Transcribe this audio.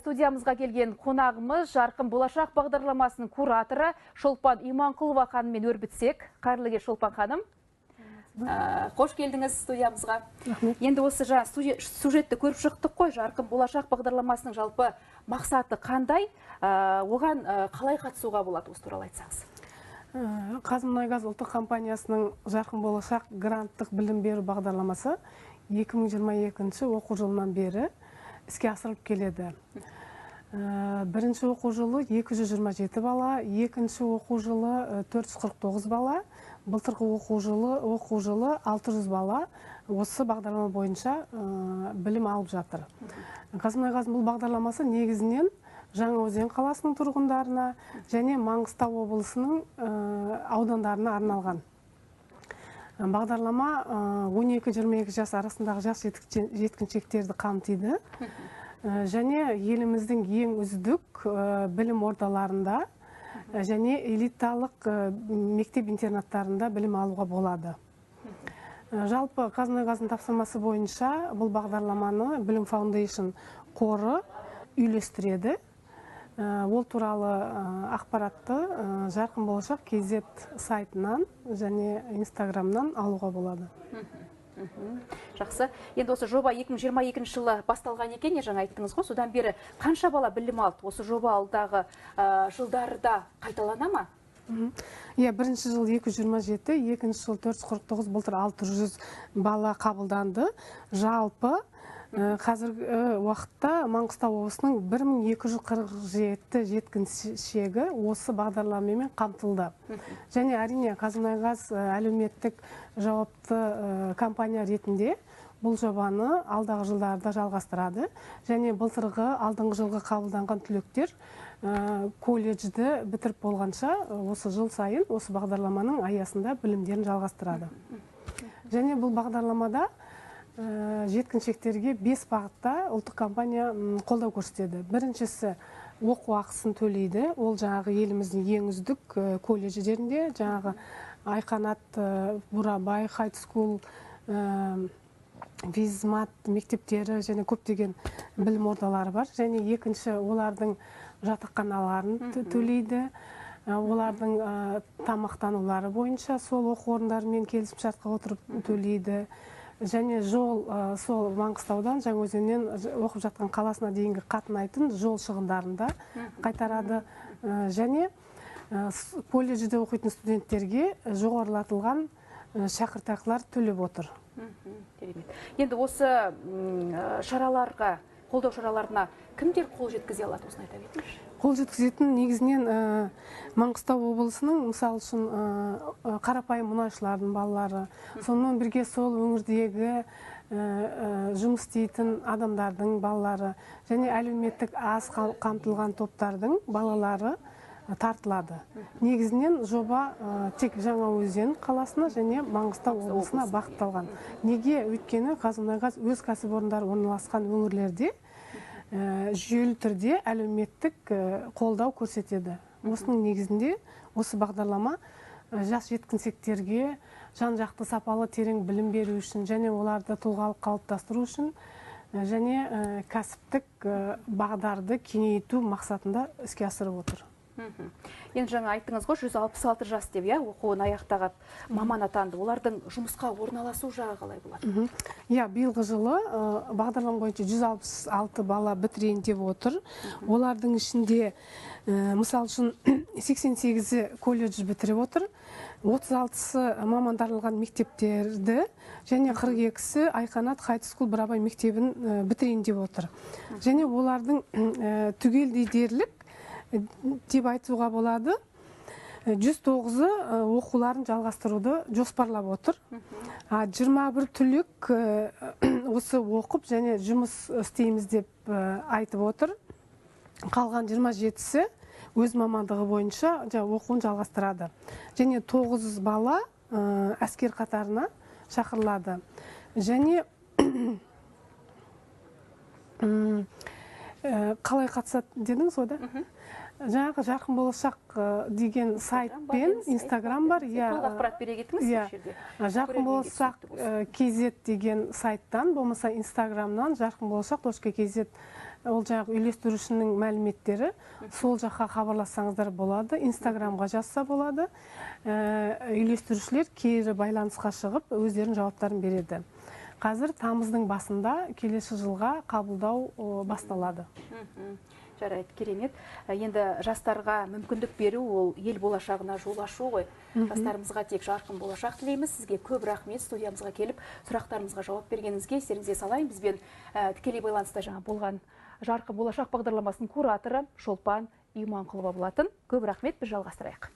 Студиямызға келген қонағымыз «Жарқын болашақ» бағдарламасының кураторы Шолпан Иманқұлова ханыммен өрбітсек. Қайырлы кеш, Шолпан ханым. Қош келдіңіз студиямызға. Рахмет. Енді осы жаңа сюжетті көріп шықтық қой. «Жарқын болашақ» бағдарламасының жалпы мақсаты қандай? Оған қалай қатысуға болады, осы туралы айтсаңыз. «Қазмұнайгаз» ұлттық компаниясының «Жарқын болашақ» гранттық білім беру бағдарламасы 2022 оқу жылынан бері іске асырылып келеді. Бірінші оқу жылы 227 бала, екінші оқу жылы 449 бала, былтырғы оқу жылы 600 бала осы бағдарлама бойынша білім алып жатыр. «Қазмұнайгаздың» бұл бағдарламасы негізінен Жаңаөзен қаласының тұрғындарына және Маңғыстау облысының аудандарына арналған. Бағдарлама 12-22 жас арасындағы жас жеткіншектерді қамтиды және еліміздің ең үздік білім ордаларында және элиталық мектеп интернаттарында білім алуға болады. Жалпы «Қазмұнайгаздың» тапсырмасы бойынша бұл бағдарламаны Білім Foundation қоры үйлестіреді. Ол туралы ақпаратты Жарқын болашақ kz сайтынан және Инстаграмнан алуға болады. Жақсы. Енді осы жоба 2022 жылы басталған екен, не жаңа айттыңыз ғой. Содан бері қанша бала білім алды? Осы жоба алдағы жылдарда қайталана ма? Иә, бірінші жыл 227, екінші жыл 449, былтыр 600 бала қабылданды. Жалпы қазіргі уақытта Маңғыстау облысының 1247 жеткіншегі осы бағдарламамен қамтылды. Және, әрине, «Қазмұнайгаз» әлеуметтік жауапты компания ретінде бұл жобаны алдағы жылдарда жалғастырады. Және былтырғы, алдыңғы жылғы қабылданған түлектер колледжді бітіріп болғанша осы жыл сайын осы бағдарламаның аясында білімдерін жалғастырады. Және бұл бағдарламада жеткіншектерге бес бағытта ұлттық компания қолдау көрсетеді. Біріншісі – оқу ақысын төлейді. Ол жаңағы еліміздің ең үздік колледждерінде, жаңағы iQanat, Бурабай High School, Визмат мектептері және көптеген білім ордалары бар. Және екінші, олардың жатақханаларын төлейді. Олардың тамақтанулары бойынша сол оқу орындарымен келісімшартқа отырып төлейді. Және жол, сол Маңғыстаудан, Жаңаөзеннен оқып жатқан қаласына дейінгі қатынайтын жол шығындарын да қайтарады. Және колледжде оқитын студенттерге жоғарылатылған шәкіртақылар төлеп отыр. Керемет. Енді осы шараларға, қолдау шараларына кімдер қол жеткізе алады, осыны айта кетіңізші. Қол жеткізетін негізінен Маңғыстау облысының, мысалы үшін, қарапайым мұнайшылардың балалары, сонымен бірге сол өңірдегі жұмыс істейтін адамдардың балалары және әлеуметтік аз қамтылған топтардың балалары тартылады. Негізінен жоба тек Жаңаөзен қаласына және Маңғыстау облысына бағытталған. Неге? Өйткені «Қазмұнайгаз» өз кәсіпорындары орналасқан өңірлерде жүйелі түрде әлеуметтік қолдау көрсетеді. Осының негізінде осы бағдарлама жас жеткіншектерге жан жақты, сапалы, терең білім беру үшін және оларды тұлғалық қалыптастыру үшін және кәсіптік бағдарды кеңейту мақсатында іске асырып отыр. Енді жаңа айттыңыз ғой, 166 жас деп, иә, оқуын аяқтаған, маман атанды. Олардың жұмысқа орналасу жағы қалай болады? Иә, биылғы жылы бағдарлама бойынша 166 бала бітірейін деп отыр. Олардың ішінде, мысал үшін, 88-і колледж бітіріп отыр, 36-сы мамандандырылған мектептерді және 42-сі iQanat High School Бурабай мектебін бітірейін деп отыр. Және олардың түгелдей дерлік деп айтуға болады, 109-ы оқуларын жалғастыруды жоспарлап отыр. А 21 түлек осы оқып және жұмыс істейміз деп айтып отыр. Қалған 27-сі өз мамандығы бойынша оқуын жалғастырады. Және 9 бала әскер қатарына шақырылады. Және қалай қатысады дедіңіз ғой да? Жаңағы «Жарқын болашақ» деген сайт пен Инстаграм бар, иә. Толық ақпарат бере кетіңіз осы жерде. «Жарқын болашақ kz» деген сайттан болмаса Инстаграмнан жарқын болашақ точка kz. Ол жаңағы үйлестірушінің мәліметтері, сол жаққа хабарлассаңыздар болады, Инстаграмға жазса болады. Үйлестірушілер кері байланысқа шығып, өздерінің жауаптарын береді. Қазір тамыздың басында келесі жылға қабылдау басталады. Жарайды, керемет. Енді жастарға мүмкіндік беру ол ел болашағына жол ашу ғой. Жастарымызға тек жарқын болашақ тілейміз. Сізге көп рахмет, студиямызға келіп, сұрақтарымызға жауап бергеніңізге. Естеріңізге салайын, бізбен тікелей байланыста жаңа болған Жарқын болашақ бағдарламасының кураторы Шолпан Иманқұлова болатын. Көп рахмет, біз жалғастырайық.